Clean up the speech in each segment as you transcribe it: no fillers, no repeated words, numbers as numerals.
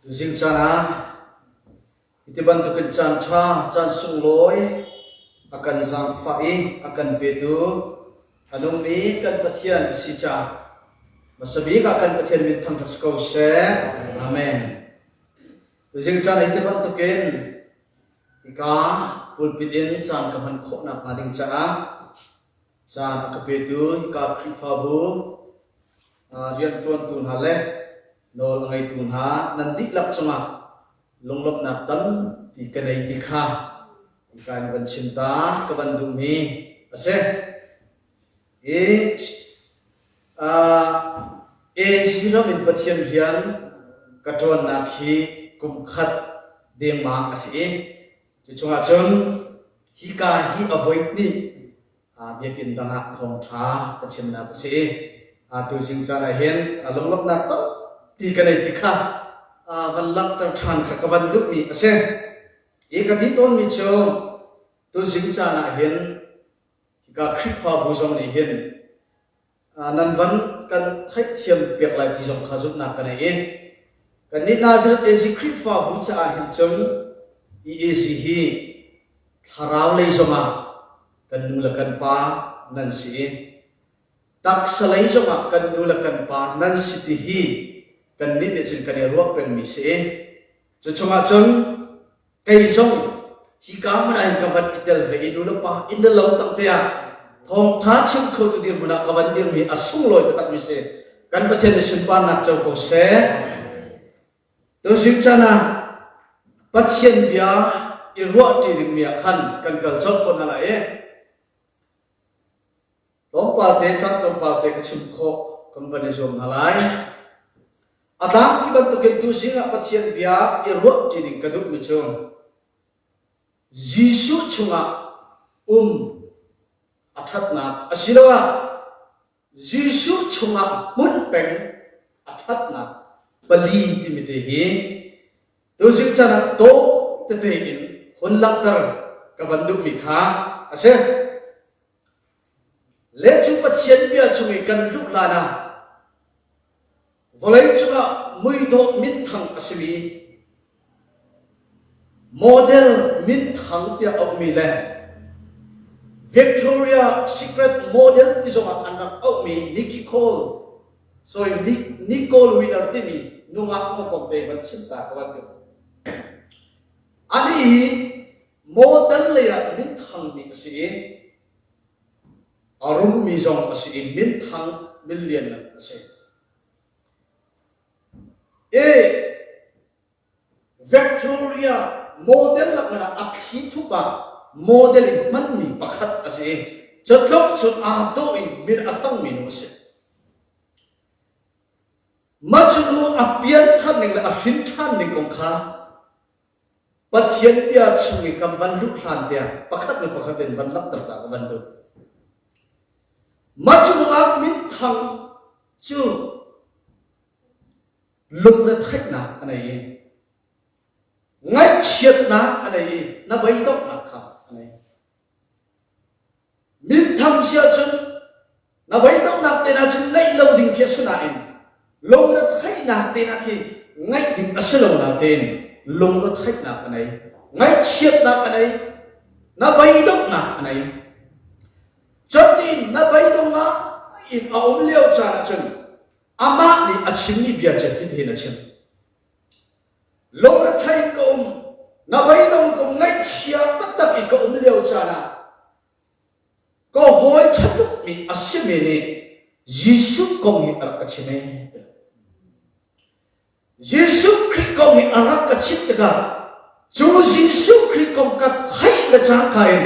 Tuzing caan ah hiti bantukin caan ṭha, caan sunglawi a kan zaangfah i a kan petu a nungmi kan Pathian a si caah hmasa bik ah kan Pathian min thangṭhat si ko seh. Amen. Tuzing caan ah hiti bantukin hika pulpit in caan ka hman khawh nakhnga ding caah caan a ka petu hika Khrihfabu rianṭuantu hna le nawl a ngeitu hna nan dihlak cungah lunglawmhnak tampi ka nei ti kha hika in van chim ta ka van duhmi a si. I AZ ram in Pathian rian ka ṭuannak hi kum khat dengmang a si i cu chungah cun hika hi a voi hnih biakinn dang ah thawngṭha ka chimnak a si i tuzing caan ah hin lunglawmhnak tampi ka nei ti kha van langhter ṭhan kha ka van duhmi a si. I ka ti tawnmi cu tuzing caan ah hin hika Khrihfabu zong nih hin nan van kan theihthiam piak lai ti zong kha zumhnak ka nei i kannih Nazareth AZ Khrihfabu caah hin cun EAC hi thlarau lei zongah kan nu le kan pa nan si i taksa lei zongah kan nu le kan pa nan si ti hi kannih nih cun kan i ruah pengmi si i cu chungah cun kei zong hika hmun ah hin ka van i tel ve i nu le pa inn le lo tak te ah thawngtha chim khotu dirhmun ah ka van dirmi a sunglawi taktakmi si. Kan Pathian nih sunparnak co ko seh. Tuzing chan ah Pathian bia i ruahṭi dingmi ah khan kan kal colh ko hna lai i tlawmpal te caan tlawmpal te ka chim khawh kan van i zuam hna lai. A tlangpi bantukin tuzing ah Pathian bia i ruahṭi ding ka duhmi cu Jesuh chungah um a ṭhatnak asiloah Jesuh chungah hmun peng a ṭhatnak pali timi te hi tuzing caan ah dawh tete in hun langhter ka van duhmi kha a si. Le cu Pathian bia chung i kan luh hlan ah Vawlei cungah muidawh minthang a simi model minthang tiah auhmi le Victoria Secret model ti zongah an rak auhmi Nikki Cole, sorry, Nicole Winner timi nungak mo kong te van chim ta ka van duh. Anih hi model lei ah minthangmi a si i A rummi zong a si i minthang minlian a si. E Victoria model lakah a thli thup ah model in hmanmi pakhat a si i catluk cun aa dawh i min a thangmi nu a si. Mah cu nu a pianthar ning le a hrin ṭhan ning kong kha Pathian bia chung i kan van luh hlan tiang pakhat le pakhat in van langhter ta ka van duh. Mah cu ah minthang cu lungretheihnak a nei i ngaihchiatnak a nei i na beidonghnak kha a nei. Minthang si ahcun na beidonghnak te hna cu ngeih lo ding khi a si nain lungretheihnak te hna khi ngaih ding a si lo nain lungretheihnak a nei, ngaihchiatnak a nei, na beidonghnak a nei. Cutin na beidong ah in a um lio caan ahcun amah nih a chimmi bia cu hitihin a chim. Lungrethei ka um, na beidong ka ngaihchia taktak i ka um lio caan ah ka hawi ṭha tukmi a simi nih Jesuh kong hi a rak ka chim ee. Jesuh Khrih kong hi a rak ka chimh tikah cu Jesuh Khrih kong ka theih le cangka in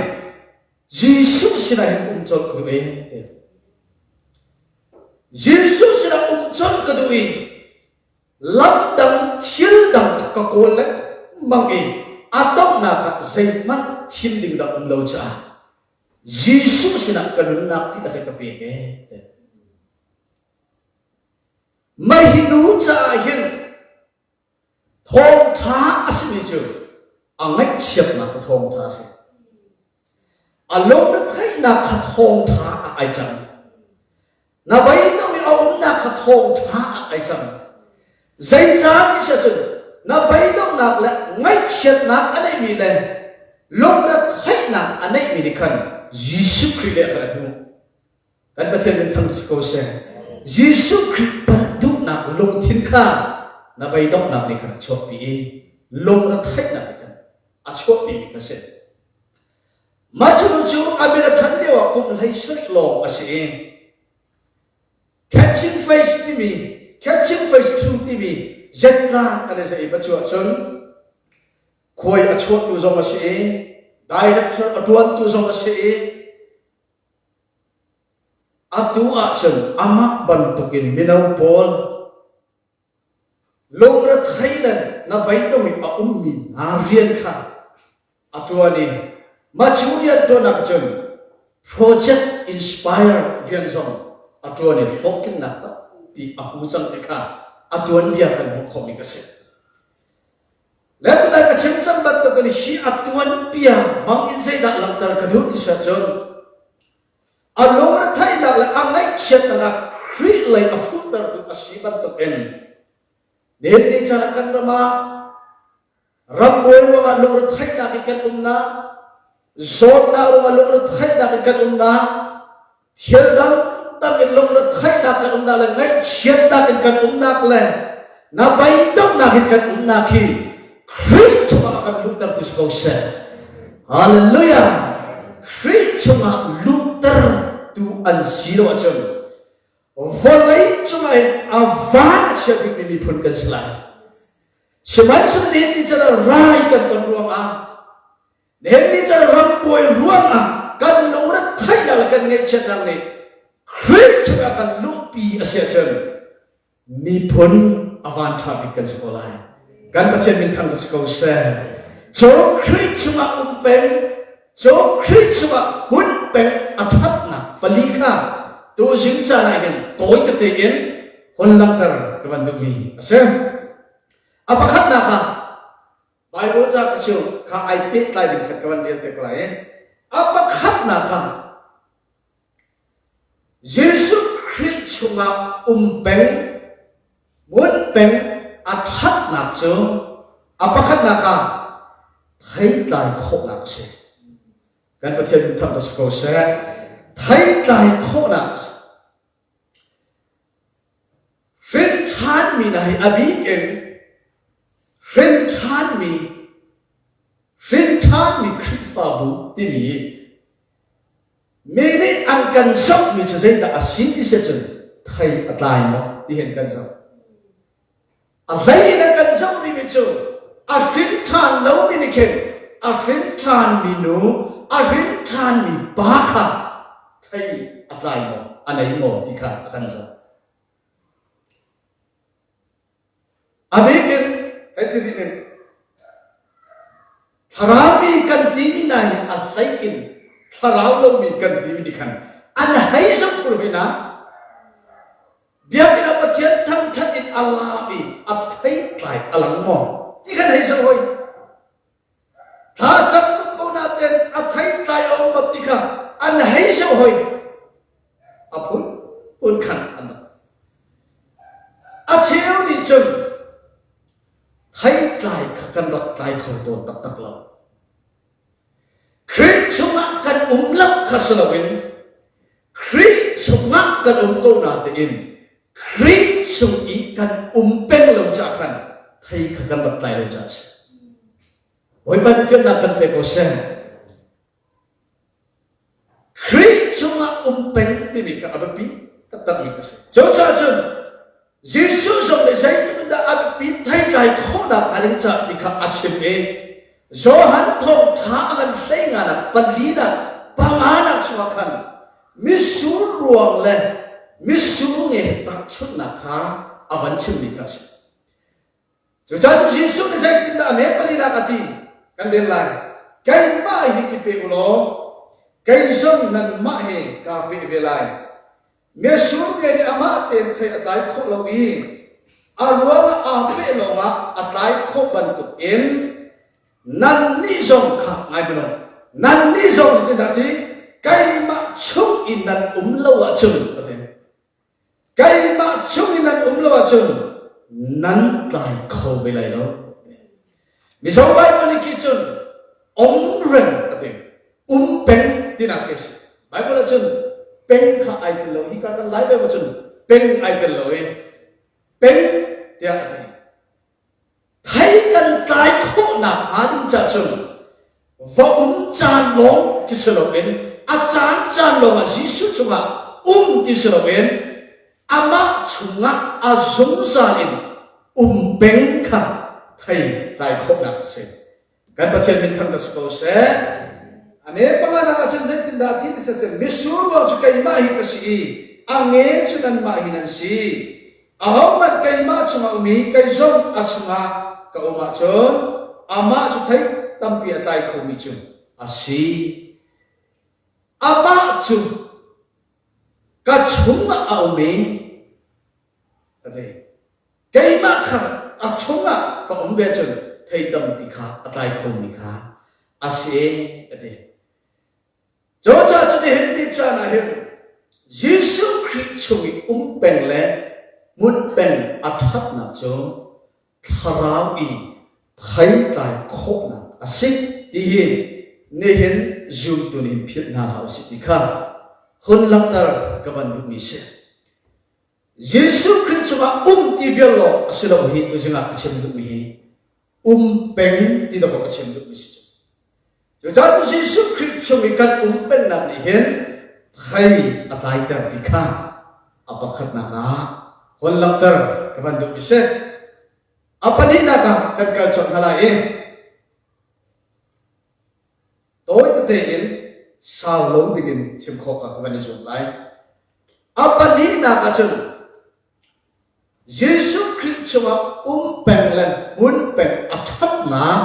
Jesuh sinah hin um colh ka duh ee. Jesuh sinah um colh ka duh i Lam dang thil dang kha ka kawl lengmang i a donghnak ah zeihmanh thim ding dah um lo caah Jesuh sinah ka nunnak ti ka pek ee. Mei hi nu caah hin thawngṭha a simi cu a ngaihchiatnak ka thawngṭha a si. A lungretheihnak kha thawngṭha ah ai cang. Na beidong i a umnak kha thawngṭha ah ai cang. Zeicah ti si ahcun. na beidonghnak le ngaihchiatnak a neihmi le lungretheihnak a neihmi nih khan Jesuh Khrih le a kan hmuh. Kan Pathian min thang si ko seh. Jesuh Khrih panh duhnak lungthin kha na beidonghnak nih khan a chuahpi i lungretheihnak nih khan a chuahpimi kha si. Mah cu cu a min a than lio ah kum 17 lawng a si i Catching Face timi Catching Face 2 timi zetlan an i zeih i cu ahcun khuai a chuahtu zong a si i director a ṭuantu zong a si i atu ahcun amah bantukin mino pawl Lungrethei le na beidong i a ummi hna rian kha a ṭuan i mah cu rian ṭuan cun Project Inspire rian zong a ṭuan i hlawhtlinnak tampi a hmu cang ti kha a tuanbia kan hmuh khawhmi ka si. Le tunai ka chim cang bantukin hi a tuanbia hmang in zeidah langhter ka duh ti si ahcun A lungretheihnak le a ngaihchiatnak ah Khrih lei a fuhtertu a si bantukin nihin ni caan ah kan ram ah rambuai ruangah lungretheihnak in kan umnak, zawtnak ruangah lungretheihnak in kan umnak, thil dang tam in lungretheihnak kan umnak le ngaihchiatnak in kan umnak le na beidonghnak in kan umnak hi Khrih chungah a kan luhtertu si ko seh. Hallelujah! Khrih chungah luhtertu an si lo ahcun vawlei cungah hin a van a chia bikmi miphun kan si lai. Sihmanhsehlaw nihin ni caan ah rai kan ton ruangah nihin ni caan rambuai ruangah kan lungretheihnak le kan ngaihchiatnak nih Khrih chungah kan luhpi a si ahcun miphun a van ṭha bik kan si ko lai. Kan Pathian min thang si ko seh. Cu Khrih chungah um peng, cu Khrih chungah hmun peng a ṭhatnak pali kha tuzing caan ah hin tawi tete in hun langhter ka van duhmi a si. A pakhatnak ah Bible ca ka cu kha ai pehtlai ding khat ka van rel te ko lai. A pakhatnak ah Jesuh Khrih chungah um peng, ngun peng a ṭhatnak cu a pakhatnak ah theitlai khawhnak a si. Kan Pathian min thangṭhat si ko seh. Theitlai khawhnak a si. Hrin ṭhanmi hna hi a bik in hrin ṭhanmi hrin ṭhanmi Khrihfabu timi Mi nih an kan zohmi cu zeidah a si ti si cun thei a tlai maw ti hin kan zoh. A hlei in a kan zoh rihmi cu a hrin ṭhan lomi nih khin a hrin ṭhanmi nu, a hrin ṭhanmi pa kha thei a tlai maw, a nei maw ti kha a kan zoh. A bik in hei ti rih ning thlaraumi kan timi hna hi a hlei in thlarau lomi kan timi nih khan an hei zoh kur hoi na biakinn ah Pathian thangṭhat in a lam i a theitlai a lang maw ti khan hei zoh hoi thla cam tuk ko naten a theitlai a um maw ti kha an hei zoh hoi a phun phun khan an A cheu nih cun theitlai kha kan rak tlai kho tawn taktak lo. Khrih chungah kan um lo kha si loin Khrih chungah kan um ko natein Khrih chung i kan um peng lo caah khan thei kha kan rak tlai lo caah a si. Bawipa nih fiannak kan pe ko seh. Khrih chungah um peng timi kha a biapi taktakmi a si. Cucaah cun Jesuh zong nih zeitluk in dah a biapi theitlai khawhnak hnga ding caah ti kha a chim i Johan thawngṭha a ngan hlei nganak palinak panganak chungah khan mitsur ruang le mitsur nge tahchunhnak kha a van chimmi kha a si. Cucaah cun Jesuh nih zeitindah a me palinak a ti? Kan rel lai. Keimah hi i pe u law kei zong nanmah he kaa pe ve lai. Mitsur nge nih amah tein thei a tlai khawh lo i a ruangah aa peh lawngah a tlai khawh bantuk in nannih zong kha ngai hmanh u. Nannih zong zeitindah ti? Keimah chung in nan um lo ahcun a ti. Keimah chung in nan um lo ahcun nan tlai kho ve lai lo. Mizo Bible nih khi cun om reng a ti. Um peng tinak khi a si. Bible ah cun peng kha ai tel lo. Hika kan Lai Bible cun peng ai tel lo i peng tiah a ti. Thei kan tlai khawhnak hnga ding ca cun va um caan lawng ti si loin a caan caan lawngah Jesuh cungah um ti si loin amah chungah a zungzal in um peng kha thei tlai khawhnak a si. Kan Pathian min thang si ko seh. A me panganak ah cun zeitindah ti ti cun mitsur ruang cu keimah hi ka si i a nge cu nanmah hi nan si. Ahohmanh keimah chungah um i kei zong a chungah ka um ahcun amah cu thei tampi a tlai khomi cu a si. Amah cu ka chungah a um i a ti. Keimah kha a chungah ka um ve cun thei tampi kha a tlai khomi kha a si a ti. Cucaah cu nihin ni caan ah hin Jesuh Khrih chung i um peng le hmun peng a ṭhatnak cu thlarau i theitlai khawhnak a si ti hi nihin zumtu nih philh hna hlah usih ti kha hun langhter ka van duhmi si. Jesuh Khrih chungah um ti vial lawng a si lo hi tuzing ah ka chim duhmi hi um peng ti dawh ka chim duhmi si cu. Cucaah cu Jesuh Khrih chung i kan um pennak nih hin thei a tlaiter ti kha a pakhatnak ah hon langhter ka van duhmi si. A pahnihnak ah kan kal colh hna lai i Tawi tete in sau lo dingin chim khawh kha ka van i zuam lai. A pahnihnak ahcun Jesuh Khrih chungah um peng le hmun peng a ṭhatnak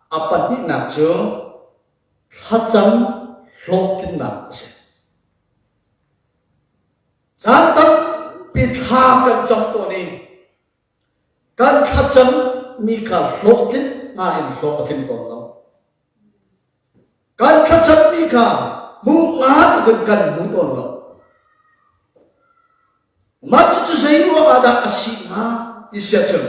a pahnihnak cu thlacam hlawhtlinnak a si. Caan tampi thla kan cam tawn i kan thlacam mi kha hlawhtlin hnga in hlawh a tling tawn lo. Kan thlacammi kha hmu nga tuk in kan hmu tawn lo. Mah cucu zei ruang ah dah a si hnga ti si ahcun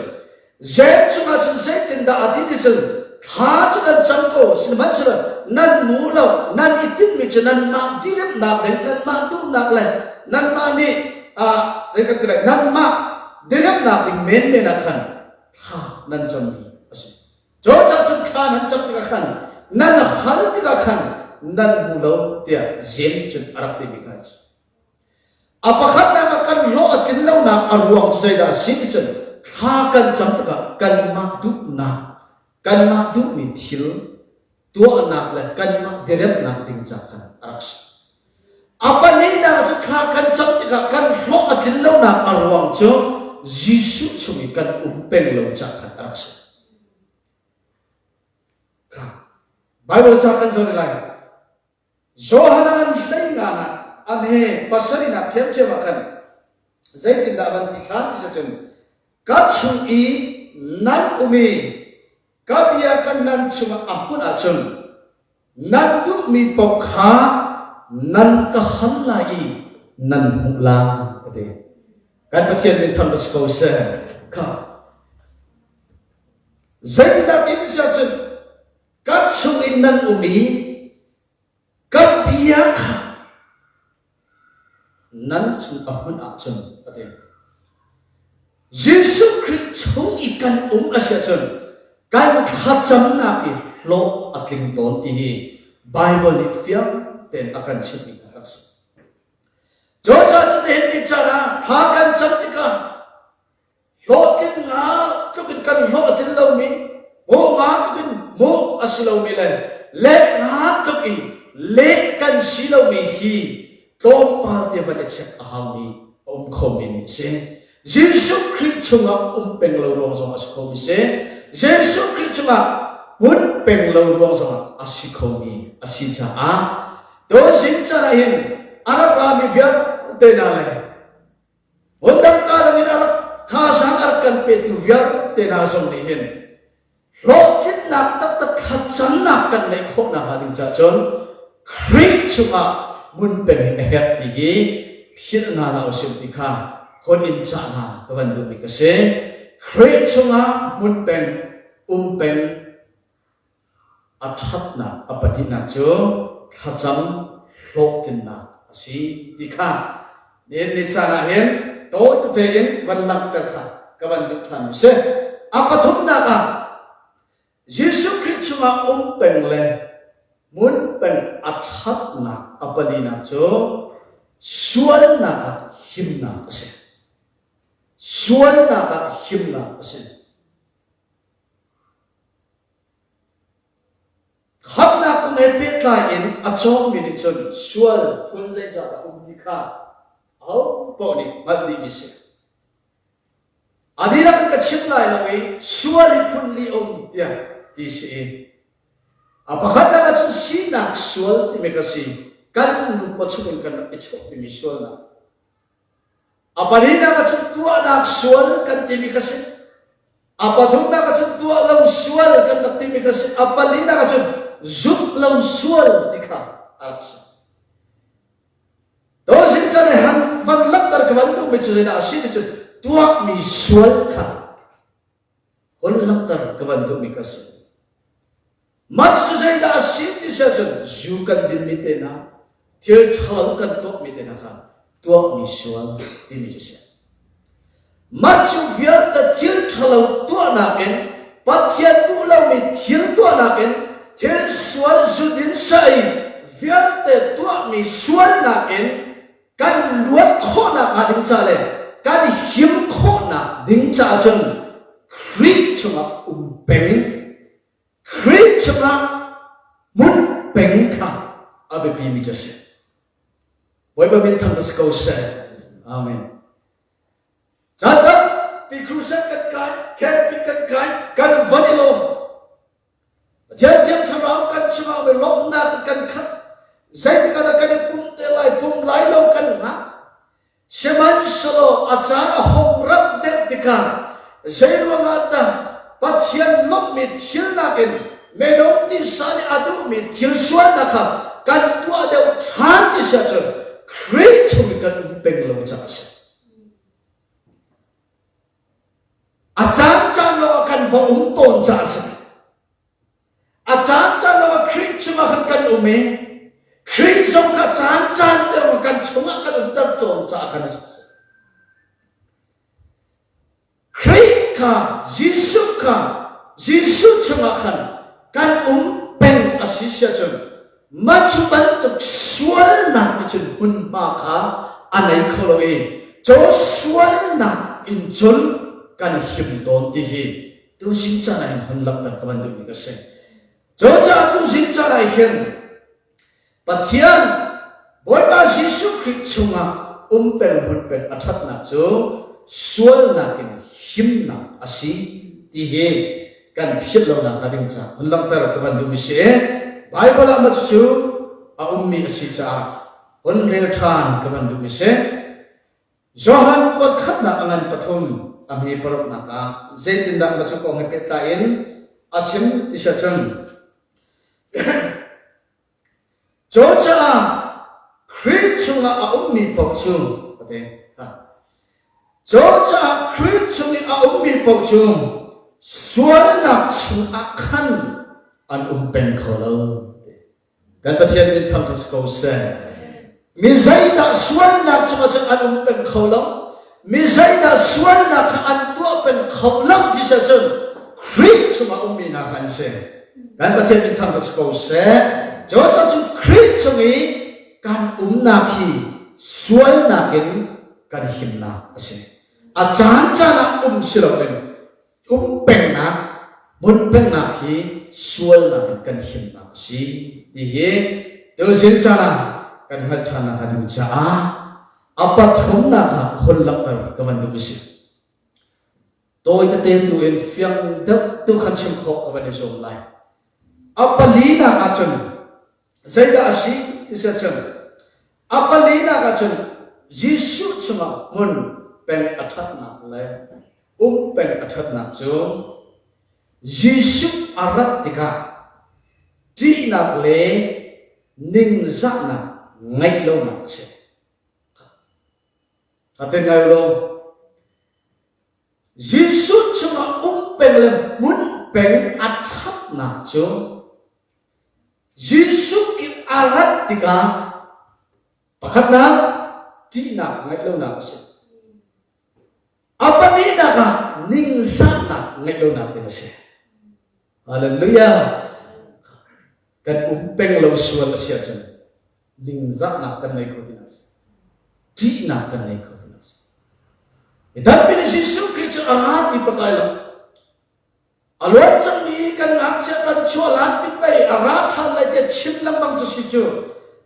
Jeim cungah cun zeitindah a ti ti cun thla cu nan cam ko sihmanhsehlaw nan hmu lo nan i tinhmi cu nanmah diremnak ding nanmah duhnak le nanmah nih ah zei kan ti lai nanmah diremnak ding menmen ah khan thla nan cammi a si. Cucaah cun thla nan cam tikah khan nan hal tikah khan nan hmu lo tiah Jeim cun a rak timi kha a si. A pakhatnak ah kan hlawh a tlin lonak a ruang cu zeidah a si ti cun thla kan cam tikah kanmah duhnak kanmah duhmi thil tuahnak le kanmah diremnak ding ca khan a rak si. A pahnihnak cu thla kan cam tikah kan hlawh a tlin lonak a ruang cu Jesuh chung i kan um peng lo ca khan a rak si. Kha Bible ca kan zoh lai. Johan an hlei nga ah an he pasarihnak ṭhiamṭhiam ah khan zeitindah van ti ṭhan ti cun ka chung i nan um i ka bia kha nan chungah a hmunh ahcun Nan duhmi paoh kha nan ka hal lai i nan hmuh lai, a ti. Kan Pathian min thang si ko seh. Kha. Zeitindah ti ti ahcun ka chung in nan um i ka bia kha nan chung a hmun ahcun a ti. Jesuh Khrih chung i kan um a si ahcun kan thlacamnak i hlawh a tling tawn ti hi Bible nih fiang tein a kan chimhmi a rak si. Cucaah cutin ni caan ah thla kan cam tikah hlawhtlin nga tluk in kan hlawh a tlin lomi hmuh nga tluk in hmuh a si lomi le leh nga tluk i leh kan si lomi hi tlawmpal te van i check a haumi a um khomi mi a si. Jesuh Khrih chungah um peng lo ruang zong a si khomi si. Jesuh Khrih chungah hmun peng lo ruang zongah a si khomi a si caah tuzing caan ah hin a rak rami vialte hna le Vundang ka in a rak thazaang a rak kan petu vialte hna zong nih hin hlawhtlinnak taktak thlacamnak kan neih khawh nakhnga ding caah cun Khrih chungah hmun peng hi a herh ti hi philh hna hlah usih ti kha hun in cah hna ka van duhmi ka si. Khrih chungah hmun peng, um peng. A ṭhatnak a pahnihnak cu thlacam hlawhtlinnak a si ti kha nihin ni caan ah hin tawi tete in van langhter kha ka van duh ṭhan a si. A pathumnak ah Jesuh Khrih chungah um peng le hmun peng a ṭhatnak a palinak cu sualnak ah himnak a si. Sualnak ah himnak a si. Khamhnak kong he pehtlai in a cawngmi nih cun sual phun zeizat a um ti kha ahopaoh nih hngalh dihmi a si. A dihlak in ka chim lai lo i sual hi phun li um tiah ti si i a pakhatnak ah cun sinak sual timi ka si kan nupa chungin kan rak i chuahpimi sualnak. A pahnihnak ah cun tuahnak sual kan timi kha si. A pathumnak ah cun tuah lo sual kan rak timi kha si. A palinak ah cun zumh lo sual ti kha a rak si. Tozin can i han van langhter ka van duhmi cu zeidah a si ti cu tuahmi sual kha hun langhter ka van duhmi kha si. Mah cucu zeidah a si ti si ahcun zu kan dinmi te hna, thil ṭhalo kan tuahmi te hna kha tuahmi sual timi cu a si. Mah cu vialte thil ṭhalo tuahnak in Pathian duh lomi thil tuahnak in thil sual zudin saei vialte tuahmi sualnak in kan luat khawhnak hnga ding ca le kan him khawhnak ding caah cun Khrih chungah um peng Khrih chungah hmun peng kha a biapimi cu a si. Bawipa min thang si ko seh. Amen. Caan tampi crusade kan kai, camping kan kai, kan van i lawm. Pathian Thiang Thlarau kan chungah um i lawmhnak kan khat. Zeitik ah dah kan i pum te lai, pum lai lo kan hngah. Sihmanhsehlaw a caan a hung rat deuh tikah zeiruangah dah Pathian lawmhmi thil nakin minung tisa nih a duhmi thil sualnak kha kan tuah deuh ṭhan ti si ahcun Khrih chung i kan um peng lo caah a si. A caan caan lawngah kan va um tawn caah a si. A caan caan lo ah Khrih chungah khan kan um i Khrih zong kha caan caan te lawng kan chungah kan umter cawn caah khan a si. Khrih kha Jesuh kha Jesuh chungah khan kan um peng a si sia cun mah cu bantuk sualnak nih cun hmunhma kha a nei kho lo i cu sualnak in cun kan him tawn ti hi Tuzing caan ah hin hun langhter ka van duhmi ka si. Cucaah tuzing caan ah hin Pathian Bawipa Jesuh Khrih chungah um peng hmun peng a ṭhatnak cu sualnak in himnak a si ti hi kan philh lonak hnga ding caah hun langhter ka van duhmi si. Bible ah mah cucu a ummi a si caah hun rel ṭhan ka van duhmi si. Johan kuat khatnak a ngan pathum a hme paruknak ah zeitindah na cu kong he pehtlai in a chim ti sia cun Cucaah Khrih chungah a ummi paoh cu a ti. Cucaah Khrih chung i a ummi paoh cu sualnak chungah khan an um peng kho lo. Kan Pathian min thang si ko seh. Mi zeidah sualnak cungah cun an um peng kho lo. Mi zeidah sualnak kha an tuah peng kho lo ti si cun Khrih chungah ummi hna kha an si. Kan Pathian min thang si ko seh. Cucaah cun Khrih chung i kan umnak hi sualnak in kan himnak a si. A caan caan ah um si loin Um pengnak, hmun pengnak hi sualnak in kan himnak a si ti hi tuzing caan ah kan hngalh ṭhan nakhnga ding caah a pathumnak ah hun langhter ka van duh a si. Tawi tete tu in fiang deuh tu khan chim khawh ka van i zuam lai. A palinak ahcun zeidah a si ti si ahcun a palinak ahcun Jesuh chungah hmun peng a ṭhatnak le um peng a ṭhatnak cu Jesuh a rat tikah ṭihnak le ningzahnak ngeih lonak a si. Ṭha ngai u law Jesuh chungah um peng le hmun peng a ṭhatnak cu. Jesuh Khrih a rat tikah pakhatnak ṭihnak ngeih lonak a si. A pahnihnak ah ningzahnak ngeih lonak ding a si. Hallelujah! Kan um peng lo sual a si ahcun ningzahnak kan ngei kho ti a si. Ṭihnak kan ngei kho ti a si. Tampi nih Jesuh Khrih cu a ra ti pakai lo. A luan cangmi kan ngakchia kan chuah lan pin pei a ra ṭhan lai tiah chim lengmang cu si cu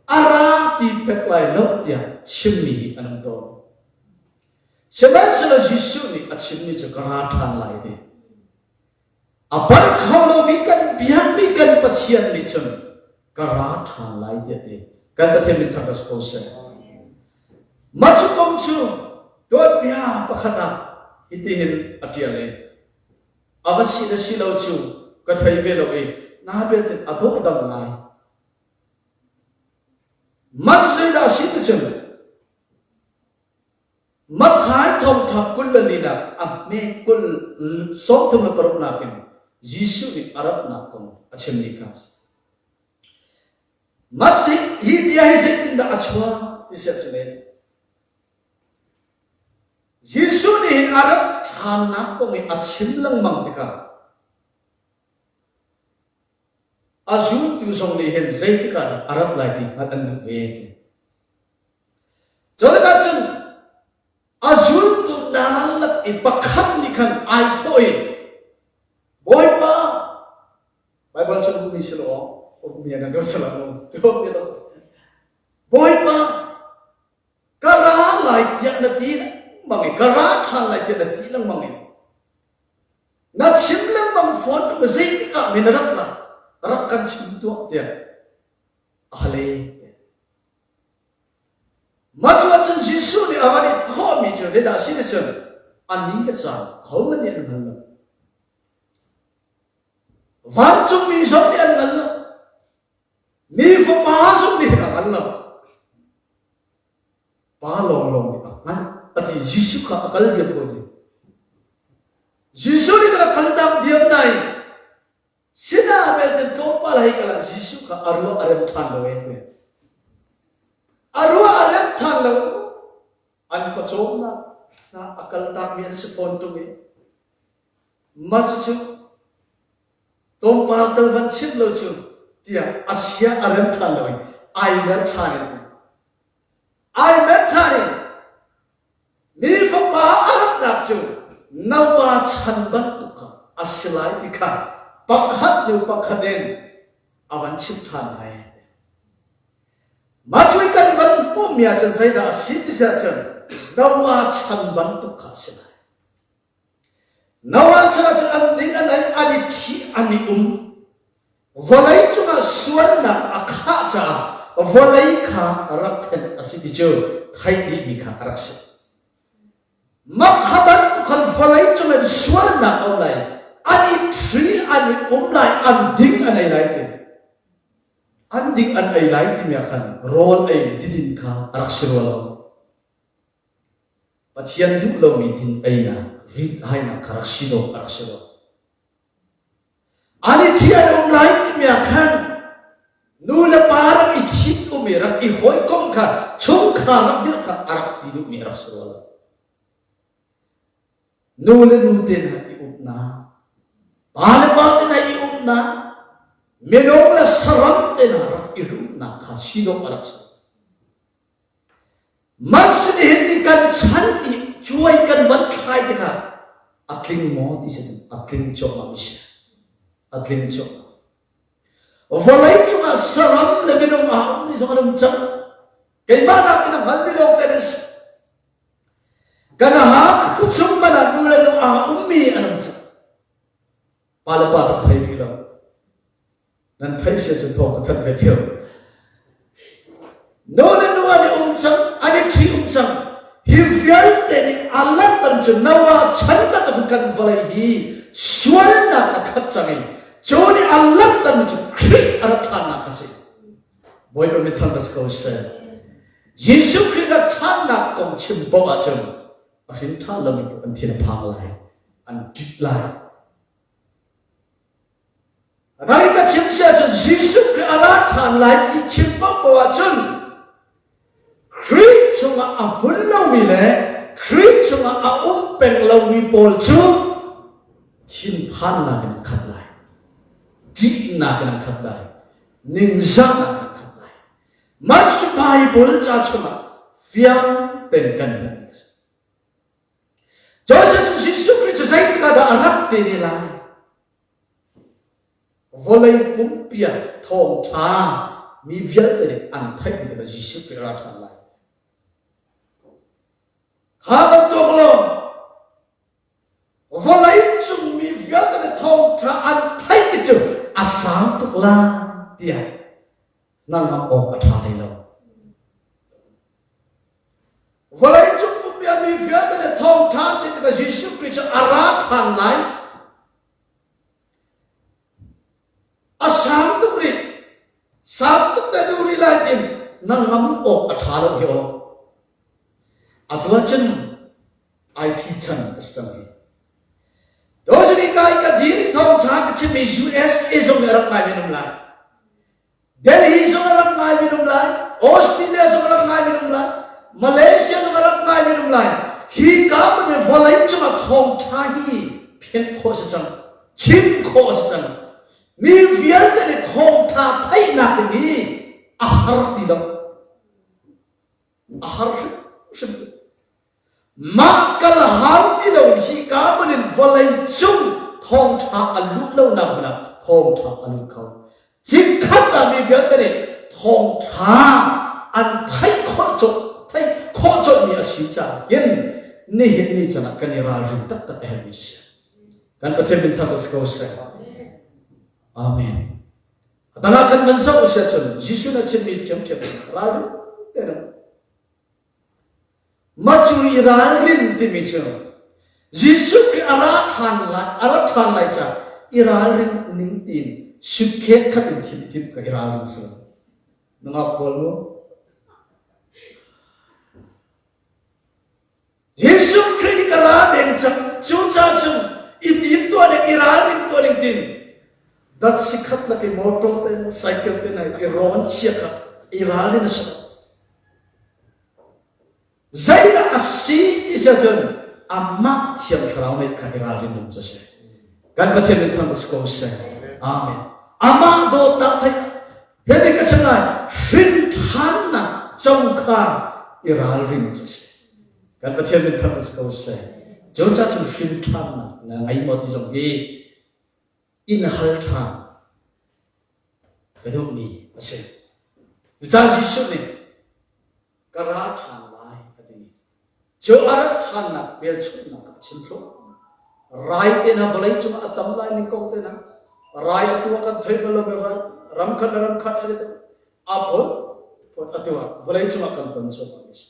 a ra ti pek lai lo tiah chimmi hi an um tawn. Sihmanhsehlaw Jesuh nih a chimmi cu ka ra ṭhan lai ti. A palh kho lomi kan biakmi kan Pathian nih cun ka ra ṭhan lai tiah ti. Kan Pathian min thang ka si ko seh. Mah cu kong cu tuanbia pakhat ah hitihin a ṭial i A va si le si lo cu ka thei ve lo i na belte a dawhdang ngai. Mah cu zeidah a si ti cun Matthai thawngṭha 20 le linak a hme 20 36 nakin Jesuh nih a ratnak kong a chimmi kha a si. Mah hi bia hi zeitindah a chuah ti siah cun Jesuh nih hin a rat ṭhannak kong i a chim lengmang tikah a zultu zong nih hin zeitik ah dah a rat lai ti hngalh an duh ve ti. Cu tikah cun a zultu hna lak i pakhat nih khan ai thawh i Bawipa Baibal chung ummi si lo ummi an ro si lo Bawipa ka ra lai tiah na ti lengmang i ka ra ṭhan lai tiah na ti lengmang i na chim lengmang fawn tuk zeitik ah mi na rat lai rak kan chim tuah tiah a hale Mah cu ahcun Jesuh nih a van i thawhmi cu zeidah a si ti cun a ni le caan ahohmanh nih an hngal lo. Vancungmi zong nih an hngal lo. Mi fapa zong nih hin a hngal lo. Pa lawnglawng nih a hngalh a ti. Jesuh kha a kal diam ko ti. Jesuh nih kan a kal tak diam nai sinah belte tlawmpal hei kal ah Jesuh kha a ruah a rem ṭhan lo e. A ruah a rem ṭhan lo. An pawcawmnak hna a kal takmi an si fawn ṭung i mah cucu tlawmpal tal van chimh lo cu tiah a sia a rem ṭhan lo i ai mer ṭhan i ai mer ṭhan i mi fapa a ratnak cu Noah chan bantuk kha a si lai ti kha pakhat hnu pakhat in a van chimh ṭhan lai. Mah cu kan van hmuhmi ahcun zeidah a si ti si ahcun Noah chan bantuk kha a si lai. Noah chan ahcun an ding an ei, an i ṭhi, an i um. Vawlei cungah sualnak a khah caah vawlei kha rak thenh a si ti cu theih dihmi kha a rak si. Mah kha bantuk khan vawlei cungin sualnak a um lai, an i ṭhi, an i um lai, an ding an ei lai ti. An ding an ei lai timi ah khan rawl ei didin kha a rak si rua lo. Pathian duh lomi din einak, rit hainak kha rak si dawh a rak si lo. An i ṭhi an um lai timi ah khan nu le pa rak i ṭhit um i rak i hawikomh kha chungkhar rak dirh kha a rak ti duhmi a rak si rua lo. Nu le nu te hna i umnak, pa le pa te hna i umnak, minung le saram te hna rak i rumnak kha si dawh a rak si. Mah nihin ni kan chan i cuai kan van thlai tikah a tling maw ti si cun a tling cuahmah mi si. A tling cuahmah. Vawlei cungah saram le minung aa ummi zong an um cang. Keimah nakin a hngalmi lawng te nan si. Kan ha khuchung man ah nu le nu aa ummi an um cang. Pa le pa cak thei rih lo. Nan theih sia cu thawng ka thanh ve theo. Nu le nu an i um cang, an i ṭhi um cang. Hi vialte nih a langhter cu Noah chan bantuk kan vawlei hi sualnak a khat cang i cu nih a langhter mi cu Khrih a rat ṭhannak a si. Bawipa min thang ka si ko seh. Jesuh Khrih rat ṭhannak kong chim paoh ahcun a hrin ṭhan lomi an thin a phang lai, an ṭit lai. Rai ka chim sia cun Jesuh Khrih a ra. ṭhan lai ti chim paohpaoh ahcun Khrih chungah a hmun lomi le Khrih chungah a um peng lomi pawl cu thinphannak in an khat lai, ṭihnak in an khat lai, ningzahnak in an khat lai. Mah cu Baibal ca chungah fiang tein kan hmuhmi a si. Joseph cu Jesuh Khrih cu zeitik ah dah a rat te ne lai? Vawlei pumpi ah thawngṭha mi vialte nih an theih dih tikah Jesuh Khrih a ra ṭhan lai. Kha bantuk law vawlei cung mi vialte nih thawngṭha an theih ti cu a sang tuk lai tiah hnangam awk a ṭha hlei lo. Vawleicung pumpi ah mi vialte nih thawngṭha ti tikah Jesuh Khrih cu a ra ṭhan lai. A sang tuk rih. Sang tuk te duh rih lai tin na ngam awk a ṭha lo hi aw. Atu ahcun IT chan a si cang hi. Dozini kai ka dir i thawngṭha ka chimmi USA zong nih a rak ngai men um lai. Delhi zong a rak ngai minung lai, Australia zong a rak ngai minung lai, Malaysia zong a rak ngai minung lai. Hi ka hmun vawlei cungah thawngṭha hi phenh khawh a si cang, chim khawh a si cang. Mi vialte nih thawngṭha theihnak ding hi a har ti lo. A har hrimhrim. Mah kal hau ti lo hi ka hmun in vawlei cung thawngṭha a luh lonak hmun ah thawngṭha a lut kho. Chikkhat ah mi vialte nih thawngṭha an theih khawh colh theih khawh colhmi a si caah hin nihin ni can ah kan i ralrin taktak a herhmi si. Kan Pathian min thang si ko seh. Amen. A dang ah kan van zoh si ahcun Jesuh na chimmi ṭhiamṭhiam ralring tein Mah cu i ralrin timi cu Jesuh Khrih a ra ṭhan lai, a rat ṭhan lai caah i ralrin ning tiin sipkhet khat in thil i timh ka i ralring si. Nungak pawl mu. Jesuh Khrih nih ka ra deng cang. Cucaah cun i tim tuah ning, i ralring tuah ning tin dat sikhat lak i motor te, cycle te na i rawn chia kha i ralrin a si. Zeidah a si ti si ahcun amah Thiang Thlarau nih kha i ralrin ding cu a si. Kan Pathian min thang si ko seh. Amen. Amah dawtnak theih he ka chim lai hrin ṭhannak co kha i ralrin cu a si. Kan Pathian min thang si ko seh. Cu ca cun hrin ṭhannak na ngei maw ti zong hi in hal ṭhan ka duhmi a si. Cucaah Jesuh nih ka ra ṭhan lai a ti. Cu a rat ṭhannak hmelchunhnak a chim thluah. Rai te hna vawlei cungah a tam lai ning kong te hna rai atu ah kan thei bal lomi rai ram khat le ram khat a a phut phut atu ah vawlei cungah kan ton cuahmah mi si.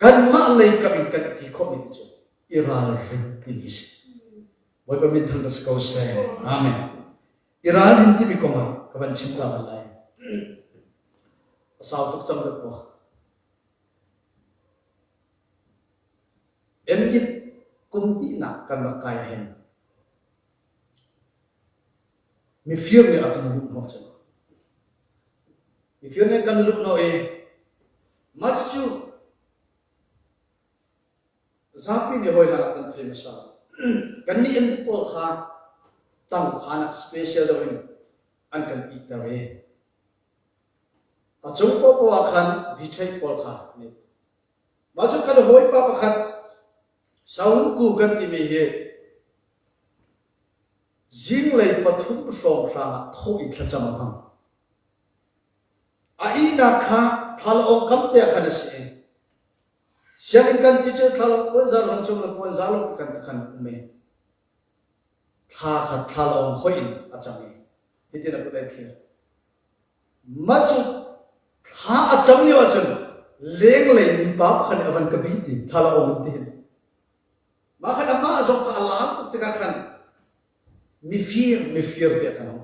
Kanmah lei kam in kan ti khawhmi ti cu i ralring timi si. Bawipa min thang si ko seh. Amen. I ralrin timi kong ah ka van chim ta bal lai. A sau tuk cang dak maw? MDip kum hnihnak kan rak kai ahhin mifir nih a kan luh hnawh cang. Mifir nih kan luh hnawh i mah cucu Zapi nih hawi hlan ah kan thei hmasa. Kannih in pawl kha tangkhan ah special deuh in an kan ihter i a cung paohpaoh ah khan biṭheih pawl kha an it. Mah cu kan hawipa pakhat Saungku kan timi hi zinglei pathum hrawnghrang ah thawh in thlacam a hmang. A ihnak kha thlalaawng kam te ah khan a si i Sianginn kan ti cu thlalawng puanzar zong cung le puanzar lawng kan khan um i thla kha thlalawng hoih in a cam i hitin a kut ai thlir. Mah cu thla a cam lio ahcun lenglei mipa pakhat nih a van ka bih ti thlalawng in ti hin. Mah khan amah zong kha a laam tuk tikah khan mifir mifir tiah kan hong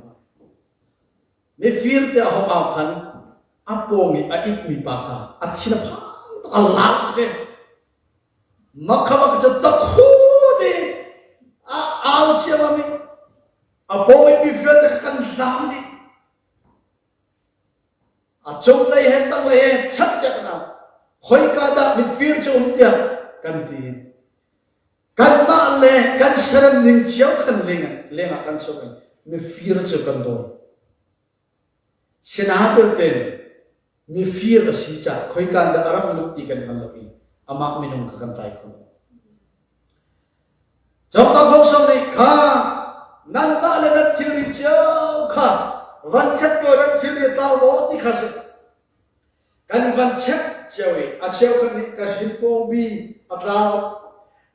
Mifir te a hong au khan a pawng i a itmi pa kha a thin a phang tuk a lak tuk i makha bak cu takhu ti a au ciammam i a pawng i mi vialte kha kan hlau dih. A cunglei he tanglei he chat tiah kan au. Khoika dah mifir cu um tiah kan ti. Kanmah le kan serem ning cio khan lengah kan chuak i mifir cu kan dawi. Sinain mifir a si caah khoika dah a rak luh ti kan hngal lo i amah minung kha kan tlai kho. Cawngta Phungsang nih kha nanmah le nan thilri cio kha van check ko nan thilri a tlau maw ti kha si. Kan van check cio i a cheukhat nih ka zingpawngbi a tlau,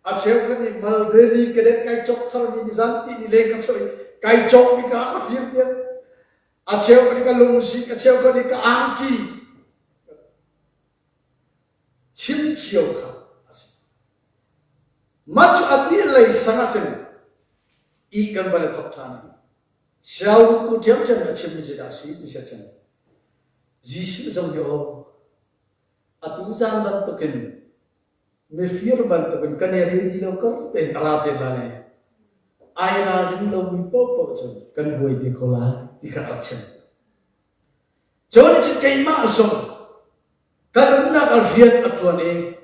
a cheukhat nih maldeni cadet kai cawk tharmi nizan ti ni leng ka chuah i kai cawkmi ka ka fir piak. A cheukhat nih ka lungsi, a cheukhat nih ka angki. Chim cio kha a si. Mah cu a ti lei sang ahcun i kan van i thawk ṭhan i Siao ku ṭhiamṭhiam a chimmi cu dah a si ti siah cun Jesuh zong hi aw atu zan bantukin mifir bantukin kan i ready lo kar tein a ra te la le ai ralring lomi paohpaoh cu kan buai te ko lai ti kha a rak chim. Cun cu keimah zong ka nunnak ah rian a ṭuan i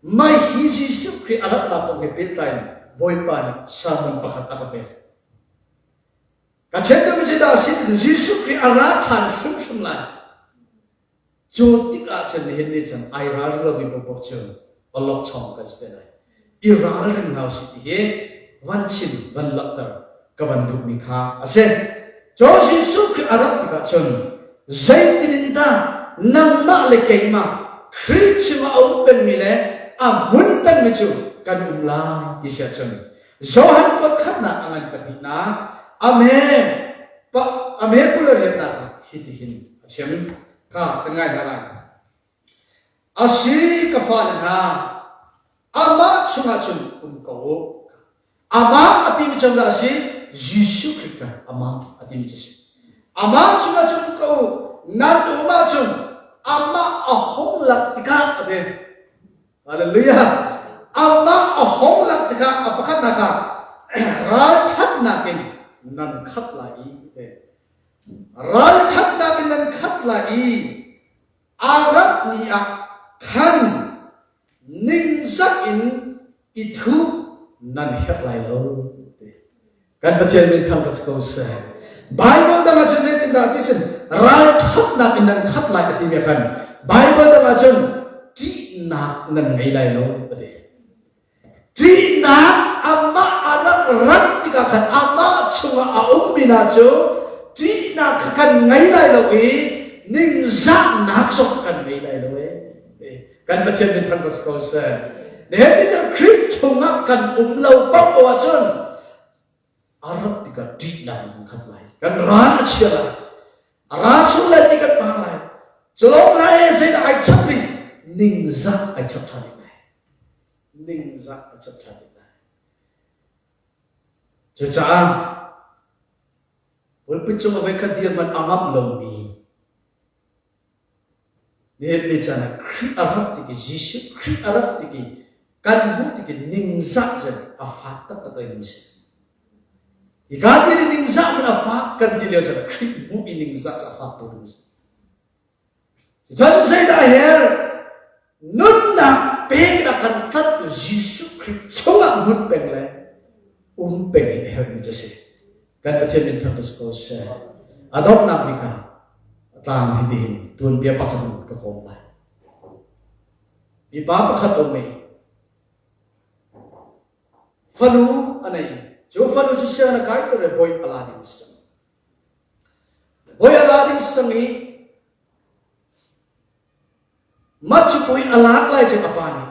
mai hi Jesuh Khrih a ratnak kong he pehtlai in Bawipa nih sermon pakhat a ka pek. Ka ṭhen deuhmi zeidah a si ti Jesuh Khrih a ra ṭhan hrimhrim lai. Cu tikah cun nihin ni cun ai ralring lomi paohpaoh cu awlokchong kan si te lai. I ralring hna usih ti hi van chim, van langhter ka van duhmi kha a si. Cu Jesuh Khrih a rat tikah cun zeitin in dah nangmah le keimah Khrih chungah a um pengmi le a hmun pengmi cu kan um lai ti si ahcun Johan kuat khatnak a ngan pahnihnak a me pa a me 28nak ah hitihin a chim kha kan ngai hna lai. A si ka fale hna amah chungah cun um ko u. Amah a timi cu dah a si? Jesuh Khrih kha amah a timi cu a si. Amah chungah cun um ko u. Nan um ahcun amah a hung lak tikah a ti. Hallelujah! Amah a hong lak tikah a pakhatnak ah ralṭhatnak in nan khat lai i te. Ralṭhatnak in nan khat lai i a rat ni ah khan ningzak in i thup nan herh lai lo. Te. Kan Pathian min thang si ko seh. Bible dang ah cun zeitindah ti sin ralṭhatnak in nan khat lai a timi khan Bible dang ah cun ṭihnak nan ngei lai lo a ti. Ṭihnak amah a rak rat tikah khan amah chungah a ummi hna cu ṭihnak kha kan ngei lai lo i ningzahnak zong kha kan ngei lai lo ee. Kan Pathian min thang si ko seh. Nihin ni cu Khrih chungah kan um lo paoh ahcun a rat tikah ṭihnak in kan khat lai. Kan ral a chia lai. A ra sul lai ti kan pang lai. Culawng lai zeidah ai chap rih? Ningzah ai chap ṭhan rih lai. Ningzah ai chap ṭhan rih lai. Cucaah pulpit cung a voikhat dir man a ngamh lomi Nihin ni caan ah Khrih a rat tik i Jesuh Khrih a rat tik i kan hmuh tik i ningzah cu a fak taktak ding a si. Hika ti ni ningzah hmanh a fak kan ti lio caan ah Khrih hmuh i ningzah cu a fak tuk ding a si. Cucaah zeidah a herh? Nunnak pek in a kan tlanhtu Jesuh Khrih chungah hmun peng le um peng in a herhmi cu a si. Kan Pathian min thang si ko seh. A donghnak bik ah a tlang hitihin tuanbia pakhat in ka kawm lai. Mipa pakhat um i fanu a nei. Cu fanu cu sianginn a kai tir le bawi a la ding a si cang. Bawi a la ding si cang i mah cu bawi a lak lai cu a pa nih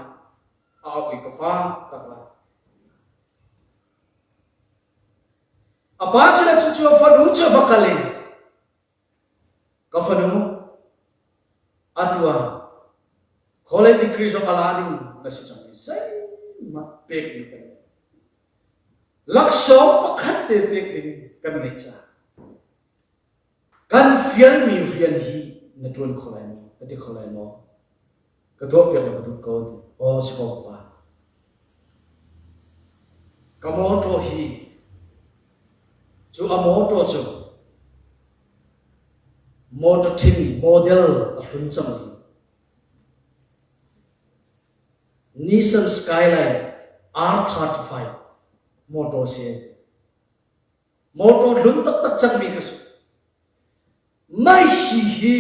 a auh i ka fa rak la. A pa sinah cu cu a fanu cu a va kal i ka fanu atu ah college degree zong a la ding na si cang i zeihmah pek ding kan ngei. Laksawng pakhat te pek ding kan ngeih caah kan fialmi rian hi na ṭuan kho lai maw? Na ti kho lai maw? Ka tuahpiak law ka duh ko ti. Aw si ko ka pa. Ka mawṭaw hi cu a mawṭaw cu Motor ṭhing model a hlun cangmi Nissan Skyline R35 motor si. Motor hlun taktak cangmi kha si. Mah hi hi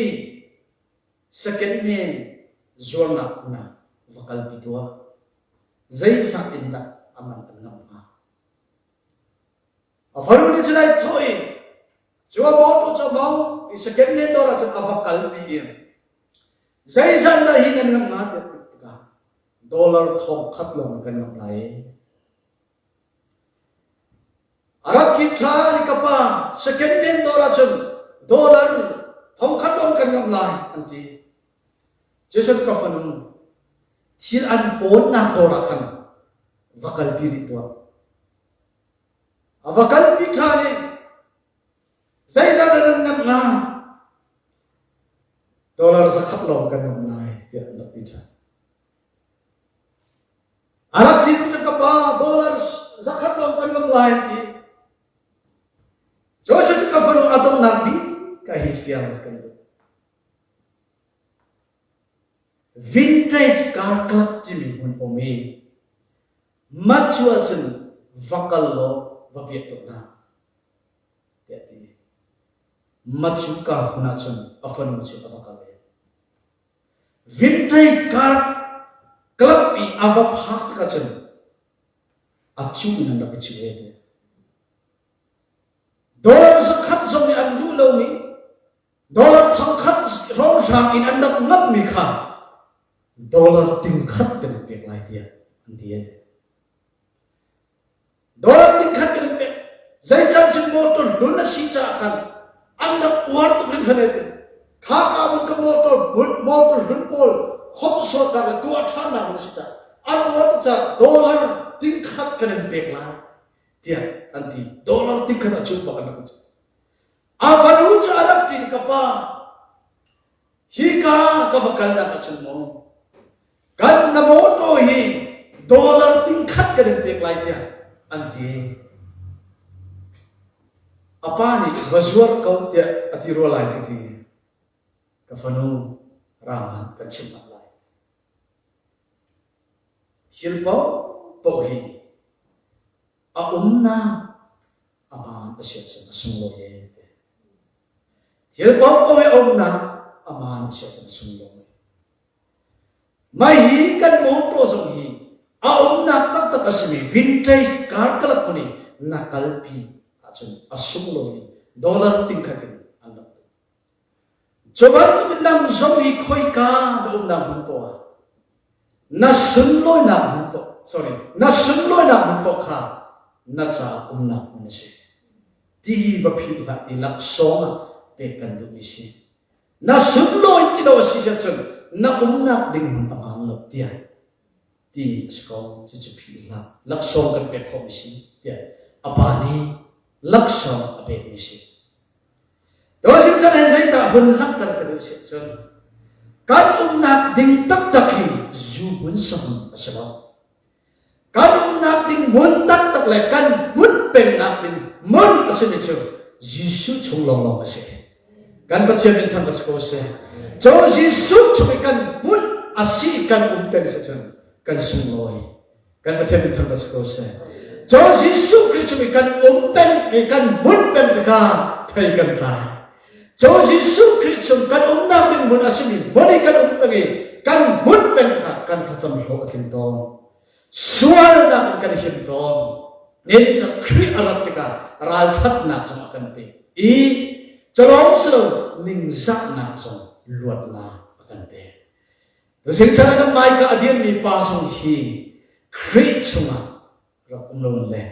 second hand zuarnak hmun ah va kalpi tuah. Zeizat in dah a man an ngamh hnga? A fanu nih cun ai thawh i cu a mawṭaw cu a mawng i second hand dawr ah cun a va kalpi i zeizat dah hi nan ngamh hnga tiah ti tikah dollar thong khat lawng kan ngamh lai. A rak kip ṭhan i ka pa second hand dawr ah cun dollar thongkhat lawng kan ngamh lai an ti. Jason ka fanu thil an pawnnak dawr ah khan va kalpi rih tuah. A va kalpi ṭhan i zeizat dah nan ngamh lai? Dollar zakhat lawng kan ngamh lai tiah an rak ti ṭhan. A rak ṭin cu ka pa dollar zakhat lawng kan ngamh lai an ti. Joseph cu ka fanu a donghnak bik ka hi fiang kan duh. Vintage car club timi hmun um i mat cu ahcun va kal law va piah tuah hna tiah a ti. Mat cu car hmun ahcun a fanu cu a va kal i Vintage car club i a va phak tikah cun a cuh in an rak i cuh e ti. Dollar zakhat zong nih an duh lomi dollar thongkhat hrawnghrang in an rak ngamhmi kha dollar tingkhat kan in pek lai tiah an ti e ti. Dollar tingkhat kan in pek. Zeicah cun motor hlun a si caah khan an rak uar tuk hringhran e ti. Kha ka mun ka motor hmun motor hlun pawl khomhsuatnak le tuah ṭhannak an si caah an uar tuk caah dollar tingkhat kan in pek lai tiah an ti. Dollar tingkhat a cu bak an rak ti. A fanu cu a rak ṭin ka pa hika ka va kalnak ahcun maw kan na mawṭaw hi dollar tingkhat kan in pek lai tiah an ti. A pa nih va zuar ko tiah a ti rua lai ka ti. Ka fanu rang kan chimh hmanh lai. Thil paohpaoh hi a umnak a maan a si ahcun a sunglawi e ti. Thil paohpaoh hi a umnak a maan a si ahcun a sunglawi. Mai hi kan mawṭaw zong hi a umnak taktak a simi vintage car club hmun i na kalpi ahcun a sunglawi dollar tingkhat in an rak tuk. Cu bantuk in nang zong hi khoika na umnak hmun poah ah na sunlawinak hmun poah sorry na sunlawinak hmun poah kha na ca umnak hmun a si. Ti hi va philh hlah ti laksawng ah pek kan duhmi si. Na sunlawi ti lo a si ahcun na umnak ding hmun a hmaan lo tiah timi a si ko. Cucu philh hlah. Laksawng kan pek khawhmi si tiah a pa nih laksawng a pekmi si. Tozing chan hin zeidah hun langhter ka duh si cun kan umnak ding taktak hi zu hmun sahmun a si lo. Kan umnak ding hmun taktak le kan hmun pengnak ding hmun a simi cu Jesuh chung lawnglawng a si. Kan Pathian min thang ka si ko seh. Cu Jesuh chung i kan hmun a si kan um peng si cun kan sunglawi. Kan Pathian min thang si ko seh. Cu Jesuh Khrih chung i kan um peng i kan hmun peng tikah thei kan tlai. Cu Jesuh Khrih chung kan umnak ding hmun a simi hmun i kan um peng i kan hmun peng tikah kan thlacam hlawh a tling tawn. Sualnak in kan him tawn. Nin cu Khrih a rat tikah ralṭhatnak zong a kan pek i culawng si lo ningzahnak zong luatnak a kan pek. Tuzing chan ah hmaika a dirmi pa zong hi Khrih chungah rak um loin le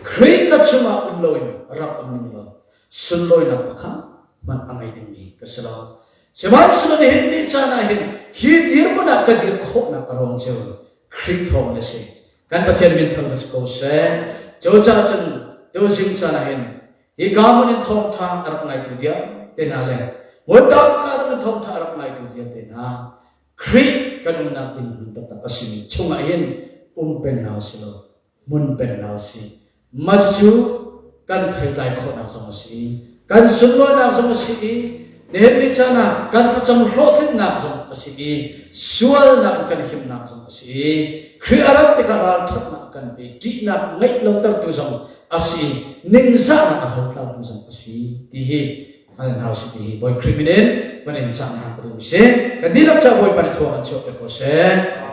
Khrih ka chungah um loin rak um ning law sunlawinak pakhat hmanh a ngei dingmi ka si lo. Sihmanhsehlaw nihin ni caan ah hin hi dirhmun ah ka dir khawhnak a ruang cu Khrih thawng na si. Kan Pathian min thang si ko seh. Cucaah cun tuzing caan ah hin hika hmun in thawngṭha a rak ngaitu vialte hna le hmun dang ka dang in thawngṭha a rak ngaitu vialte hna Khrih kan umnak ding hmun taktak a simi chungah hin um peng hna usih law hmun peng hna usih. Mah cucu kan theitlai khawhnak zong a si i kan sunlawinak zong a si i. Nihin ni caan ah kan thlacam hlawhtlinnak zong a si i sualnak in kan himnak zong a si i Khrih a rat tikah ralṭhatnak kan pe, ṭihnak ngeih lotertu zong a si i ningzahnak a hlotlautu zong a si ti hi hngal hna usih ti hi Bawi Khrih min in van in cah hna ka duh si. Kan dihlak ca Bawipa nih thluak an chuah piak ko seh.